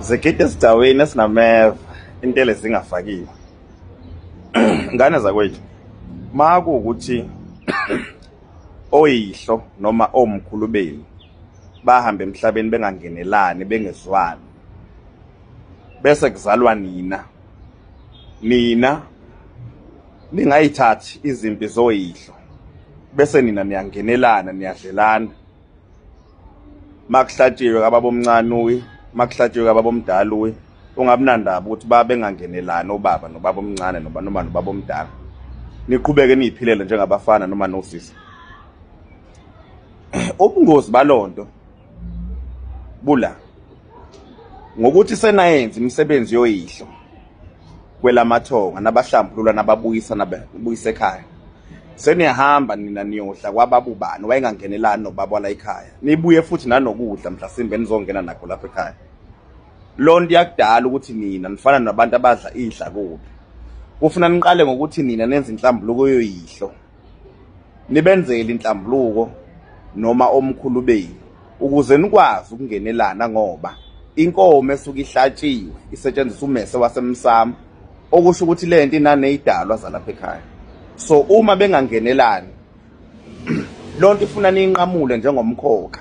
Zigida esigcawini esinameva intele zingafakiwe. Ngane zakwethu, ma kuwukuthi oyihlo noma omkhulu benu bahamba emhlabeni bengangenelani bengezwani bese kuzalwa nina nina ningayithathi izimpi zoyihlo bese nina niyangenelana niyadlelana makuhlatshiwe kababa omncane uyi makuhlatshiwe kababa omdala uyi ungabinandaba ukuthi babengangenelani obaba nobaba omncane noba noma nobaba omdala niqhubeke niyiphilele njengabafana noma nosisi ubungozi balonto bula ngokuthi senayenza imisebenzi yoyihlo kwelamathonga nabahlambulula nababuyisa nabuyisa ekhaya seniyahamba nina niyodla kwababubani wayengangenelani nobaba wala ekhaya nibuye futhi nanokudla mhlasimbe nizongena nakho lapha ekhaya loo nto iyakudala ukuthi nina nifana nabantu abadla idla kubi kufuna niqale ngokuthi nina nenze inhlambuluko yoyihlo nibenzele inhlambuluko noma omkhulu benu ukuze nikwazi ukungenelana ngoba inkomo esuke ihlatshiwe isetshenziswa umese wasemsamo okusho ukuthi le nto inaneyidalwa zalapha ekhaya so uma bengangenelani lonto ifuna niyinqamule njengomkhokha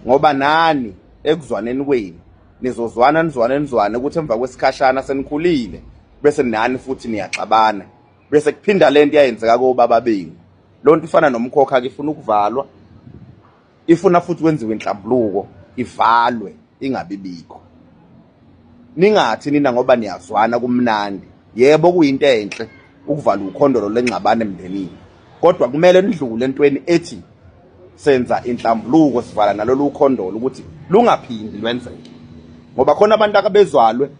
ngoba nani ekuzwaneni kwenu nizozwana nizwane nizwane ukuthi emva kwesikhashana senikhulile bese nani futhi niyaxabana bese kuphinda lento yayenzeka kobaba benu lonto ifana nomkhokha ke ifuna ukuvalwa ifuna futhi kwenziwe inhlambuluko ivalwe ingabi bikho ningathi nina ngoba niyazwana kumnandi yebo kuyinto enhle ukuvala ukhondolo lengxabano emndenini kodwa kumele nidlule entweni ethi senza inhlambuluko sivala nalolu khondolo ukuthi lungaphindi lwenzeke ngoba khona abantu akabezwalwe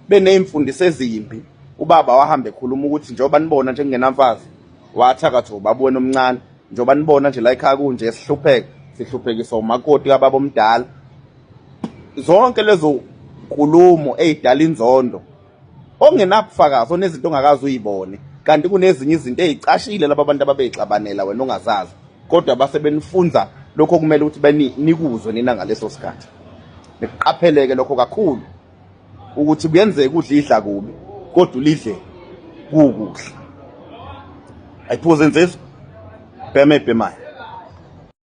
beney'mfundiso ezimbi ubaba wahamba ekhuluma ukuthi njengoba nibona nje kungenamfazi wathakatha ubaba wena omncane njengoba nibona nje la ekhaya kunje sihlupheka sihluphekiswa umakoti kababa omdala zonke lezo nkulumo ey'dala inzondo ongenabufakazi onezinto ongakaze uyibone kanti kunezinye izinto ey'cashile laba bantu ababeyixabanela wena ongazazi kodwa base benifunza lokho okumele ukuthi nikuzwe nina ngaleso sikhathi nikuqapheleke lokho kakhulu ukuthi kuyenzeka udla idla kubi kodwa ulidle kukuhle ayiphuze insizwa bhema ebhemayo.